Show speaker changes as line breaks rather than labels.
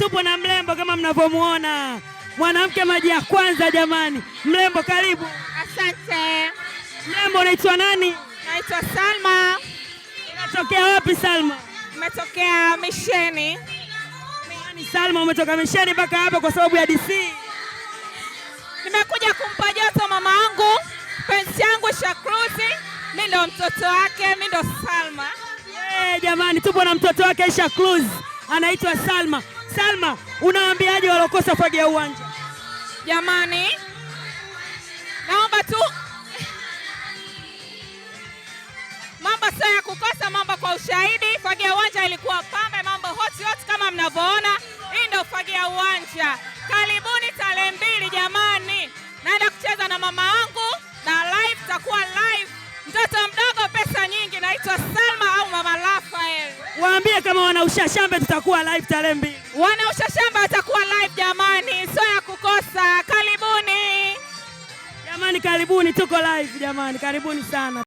Tupo na mrembo kama mnavyomuona, mwanamke maji ya kwanza jamani. Mrembo, karibu.
Asante.
Mrembo, unaitwa nani?
Naitwa Salma.
Unatokea wapi, Salma?
Nimetokea Misheni.
Yaani Salma, umetoka Misheni mpaka hapa kwa sababu ya DC?
Nimekuja kumpa joto mama yangu, penzi yangu Shakruzi. Mi ndo mtoto wake, mi ndo Salma.
Hey, jamani, tupo na mtoto wake Aisha Cruz, anaitwa Salma. Salma, unawaambiaje waliokosa fagia uwanja?
Jamani, naomba tu mambo sio ya kukosa, mambo kwa ushahidi. Fagia uwanja ilikuwa pambe, mambo hot hot kama mnavyoona. Hii ndio fagia uwanja. Karibuni tarehe 2 jamani, naenda kucheza na mama yangu na live, takuwa live. Mtoto mdogo pesa nyingi, naitwa Salma au Mama Rafael.
Waambie kama wana ushashambe tutakuwa live tarehe 2.
Wana ushashamba watakuwa live jamani, sio ya kukosa. Karibuni
jamani, karibuni, tuko live jamani, karibuni sana.